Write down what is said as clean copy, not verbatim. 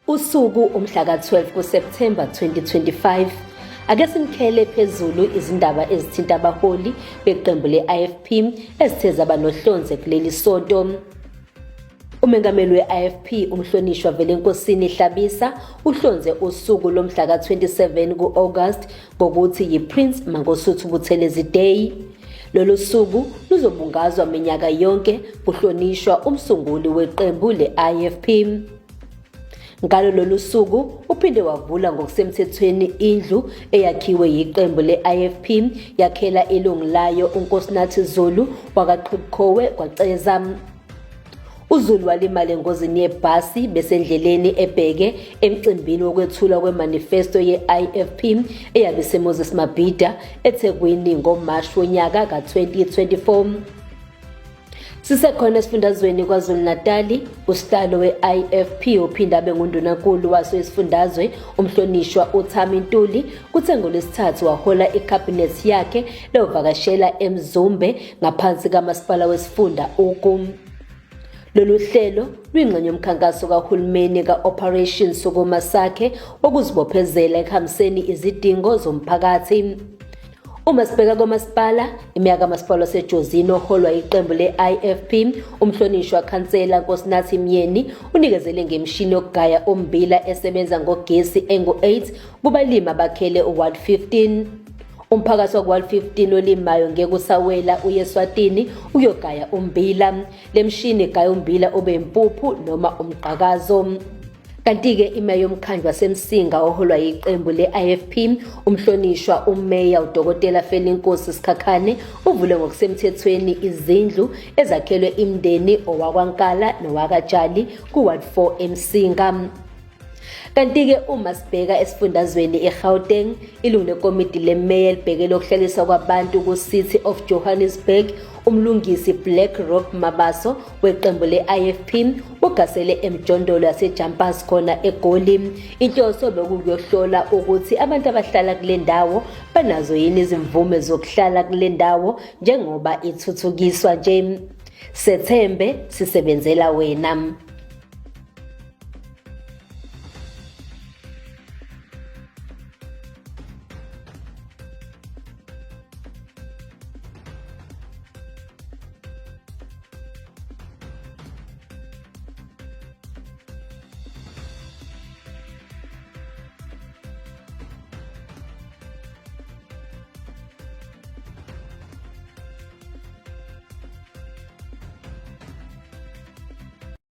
Usuku umhla ka-12 kuSepthemba 2025. Ake sinikhele phezulu izindaba ezithinta abaholi beqembu le-IFP ezithe zaba nohlonze kuleli sonto. Umengameli we-IFP umhlonishwa Velenkosini Hlabisa uhlonze usuku lomhla ka-27 ku-August ngokuthi yi-Prince Mangosuthu Buthelezi Day. Lolu suku luzobungazwa minyaka yonke kuhlonishwa umsunguli weqembu le-IFP. Ngalo lolu suku uphinde wavula ngokusemthethweni indlu eyakhiwe yiqembu le-IFP yakhela ilungu layo uNkosinathi Zulu wakaqhibukhowe kwaCeza. UZulu walimala engozini yebhasi besendleleni ebheke emcimbini wokwethulwa kwemanifesto ye-IFP eyabe iseMoses Mabhida eThekwini ngoMashi wonyaka ka-2024. Sisekhona esifundazweni KwaZulu-Natali, usihlalo we-IFP ophinde abe ngundunankulu waso isifundazwe umhlonishwa uThami Ntuli kuthe ngoLwesithathu wahola ikhabhinethi yakhe leyovakashela eMzumbe ngaphansi kamasipala wesifunda uGu. Lolu hlelo luyingxenye yomkhankaso kahulumeni ka-Operation Sukuma Sakhe wokuzibophezela ekuhambiseni izidingo zomphakathi. Uma sibheka komasipala, imeya kamasipala waseJozini oholwa iqembu le-IFP, umhlonishwa khansela Nkosinathi Myeni, unikezele ngemishini yokugaya ummbila esebenza ngogesi engu-8 kubalimi abakhele uWard 15. Umphakathi wakuWard 15 olimayo ngeke usawela uye eSwatini ukuyogaya ummbila. Le mishini igaya ummbila ube impuphu noma umgqakazo. Kanti-ke imeya yomkhandlu waseMsinga oholwa yiqembu le-IFP umhlonishwa umeya uDokotela Felinkosi Sikhakhane uvule ngokusemthethweni izindlu ezakhelwe imindeni owakwaNkala nowakaJali ku-Ward 4 eMsinga. Kanti-ke uma sibheka esifundazweni iGauteng, ilungu lekomiti lemeya elibhekele ukuhlaliswa kwabantu ku-City of Johannesburg, uMlungisi Black Rock Mabaso weqembu le-IFP ugasele emjondolo yaseJumpers khona eGoli. Inhloso bekukuyohlola ukuthi abantu abahlala kule ndawo banazo yini izimvume zokuhlala kule ndawo njengoba ithuthukiswa nje. Sethembe sisebenzela wena.